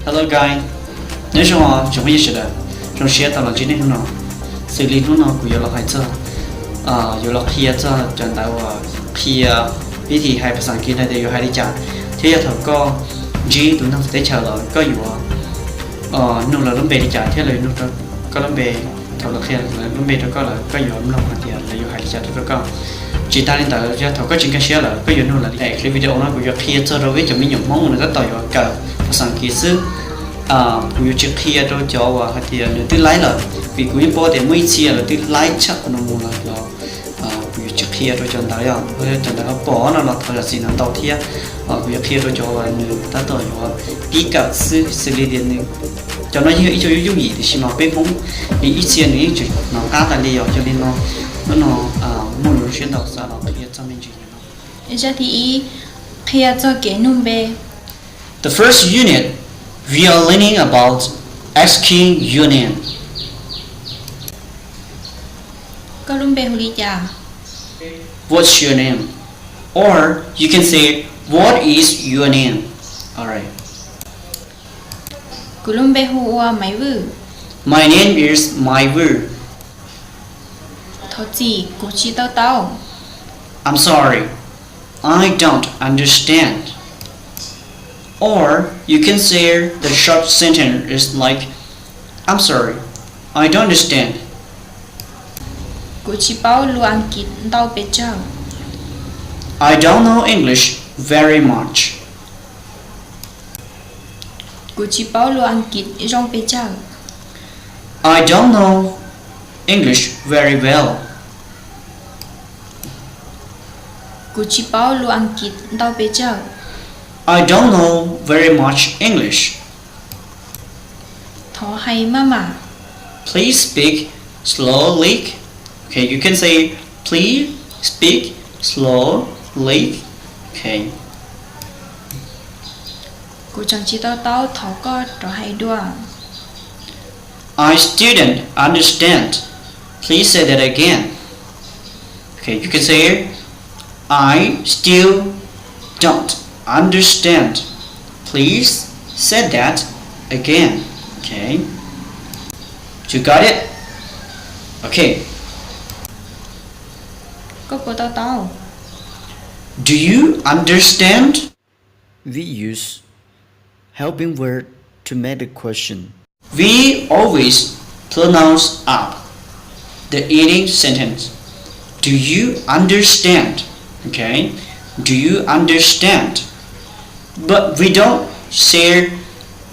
Hello guys, nyob zoo os tsoom phooj ywg sawv daws, zoo siab tau los ntsib nej hnub no. Xws li hnub no kuv yuav los hais txog, yuav los qhia txog cov ntawv uas qhia vib thi hais phas xas Askiv hais tias yuav hais li cas, thiab yog thaum koj ntsib tus neeg txawv teb chaws los koj yuav nug lawv lub npe li cas thiab lawv yuav nug koj lub npe. Thaum lawv qhia lawv lub npe rau koj lawm koj yuav mloog hais tias lawv yuav hais li cas rau koj. Tsis tas li ntawd, yog thaum koj tsis nkag siab lawm koj yuav nug lawv li cas. Clip video no kuv yuav qhia txog rau peb cov me nyuam Hmoob uas nws tab tom yuav kawm phas xas Askiv xwb. Kuv yuav tsis qhia rau cov uas hais tias nws twb laib lawm, vim kuv yeej paub tias muaj ib txhia lawv twb laib tshaj qhov no mus lawm los kuv yuav tsis qhia rau cov ntawd, yog cov ntawd ho pom no los thov zam txim ntau thiab. Kuv yuav qhia rau cov uas nws tab tom yuav pib kawm xwb, xws li tias nws, cov no yeej yog ib co yooj yim tiam sis mas peb Hmoob, nws ib txhia nws yeej tsis hnov qab tas li. Yog li no, hnub no muaj lus zoo siab ntau xav los qhia txog me ntsis no. Zaj thib ib, qhia txog kev nug npe. The first unit, we are learning about asking your name. Koj lub npe hu li cas? What's your name? Or you can say, what is your name? Alright. Kuv lub npe hu ua Maiv Vwj. My name is Maiv Vwj. Thov txim, kuv tsis tau taub. I'm sorry, I don't understand. Or you can say the short sentence is like, I'm sorry, I don't understand. Kuv tsis paub lus Askiv ntau pes tsawg. I don't know English very much. Kuv tsis paub lus Askiv zoo pes tsawg. I don't know English very well. Kuv tsis paub lus Askiv ntau pes tsawg. I don't know very much English. Thov hais maj mam. Please speak slowly. Okay, you can say, please speak slowly. Okay. Kuv tseem tsis tau taub, thov koj rov hais dua. I still don't understand. Please say that again. Okay, you can say, I still don't understand. Please say that again. Okay. You got it? Okay. Koj puas tau taub? Do you understand? We use helping word to make the question. We always pronounce up the ending sentence. Do you understand? Okay. Do you understand? But we don't say,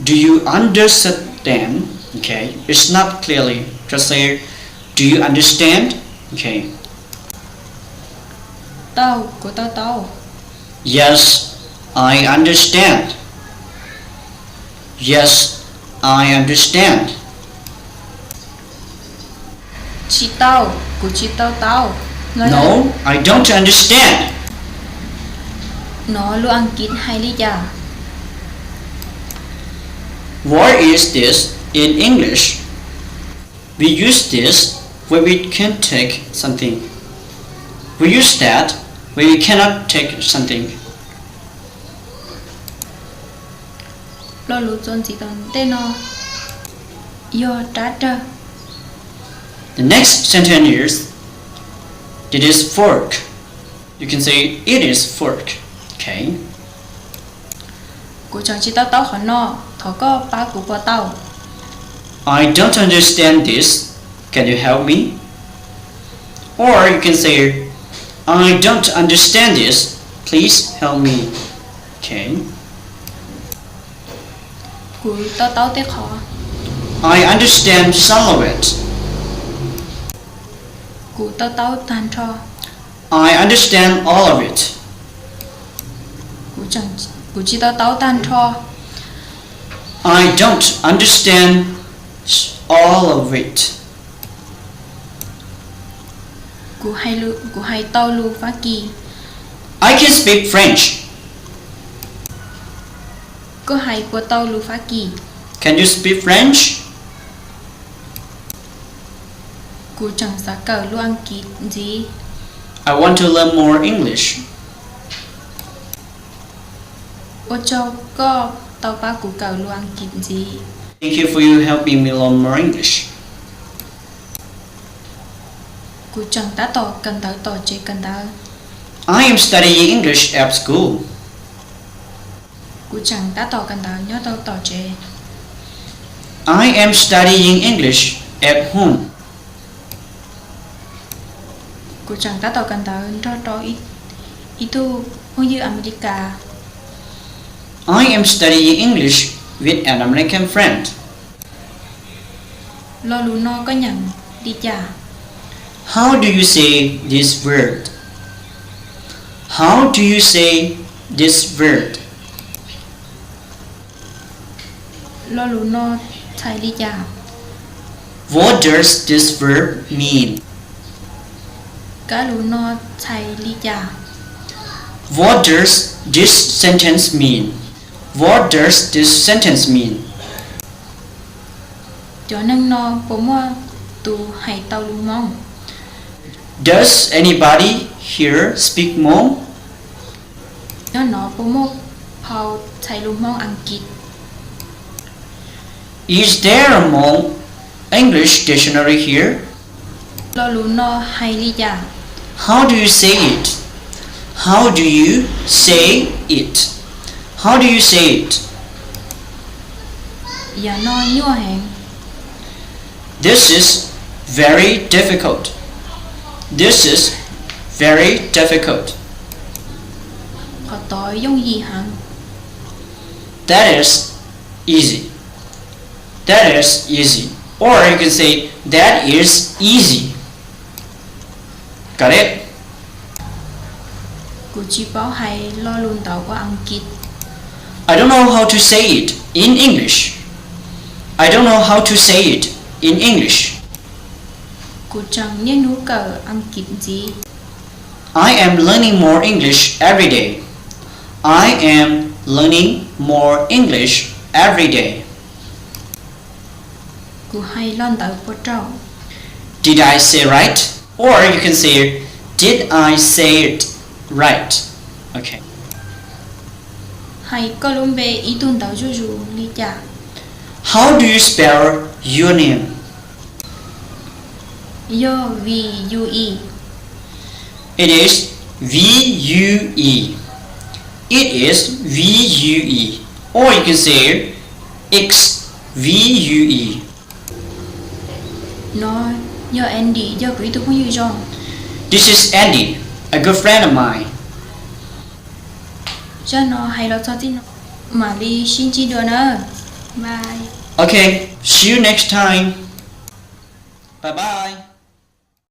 do you understand? Okay. It's not clearly. Just say, do you understand? Okay. Tau, kuv tau taub. Yes, I understand. Yes, I understand. Tsis tau, kuv tsis tau taub. No, I don't understand. Nov lus Askiv hais li cas? What is this in English? We use this when we can take something. We use that when we cannot take something. Lo lus txuas ntxiv tom ntej no yog rab rawg. The next sentence is, it is fork. You can say, it is fork. Okay. Kuv tseem tsis tau taub qhov no, thov koj pab kuv puas tau? I don't understand this. Can you help me? Or you can say, I don't understand this. Please help me. Okay. Kuv tau taub tej qhov. I understand some of it. Kuv tau taub tag nrho. I understand all of it. Kuv tsis tau taub tag nrho. I don't understand all of it. Kuv hais tau lus Fab Kis. I can speak French. Koj hais puas tau lus Fab Kis? Can you speak French? Kuv tseem xav kawm lus Askiv ntxiv. I want to learn more English. Ua tsaug koj tau pab kuv kawm lus Askiv ntxiv. Thank you for you helping me learn more English. Kuv tseem tab tom kawm ntawv tom tsev kawm ntawv. I am studying English at school. Kuv tseem tab tom kawm ntawv nyob rau tom tsev. I am studying English at home. Kuv tseem tab tom kawm ntawv nrog rau ib tug phooj ywg Amelikas. I am studying English with an American friend. Lo lus no koj nyeem li cas? How do you say this word? How do you say this word? Lo lus no txhais li cas? What does this verb mean? Kab lus no txhais li cas? What does this sentence mean? What does this sentence mean? Cov neeg no puas muaj tus hais tau lus Hmoob? Does anybody here speak Hmong? Nyob no puas muaj phau txhais lus Hmoob Askiv? Is there a Hmong English dictionary here? Lo lus no hais li cas? How do you say it? How do you say it? How do you say it? Yam no nyuaj heev. This is very difficult. This is very difficult. Qhov tod yooj yim heev. That is easy. That is easy. Or you can say, that is easy. Got it? Kuv tsis paub hais lo lus ntawd ua Askiv. I don't know how to say it in English. I don't know how to say it in English. Kuv tseem niaj hnub kawm Askiv ntxiv. I am learning more English every day. I am learning more English every day. Kuv hais lo ntawd puas raug? Did I say right? Or you can say, did I say it right? Okay. Hais koj lub npe ib tug ntawv zuj zus li cas? How do you spell your name? Yog V U E. It is V U E. It is V U E. Or you can say X V U E. No yog Andy, yog kuv ib tug phooj ywg zoo. This is Andy, a good friend of mine. Zaj no hais los txog txij no, mam li sib ntsib dua na. Bye. Okay, see you next time. Bye bye.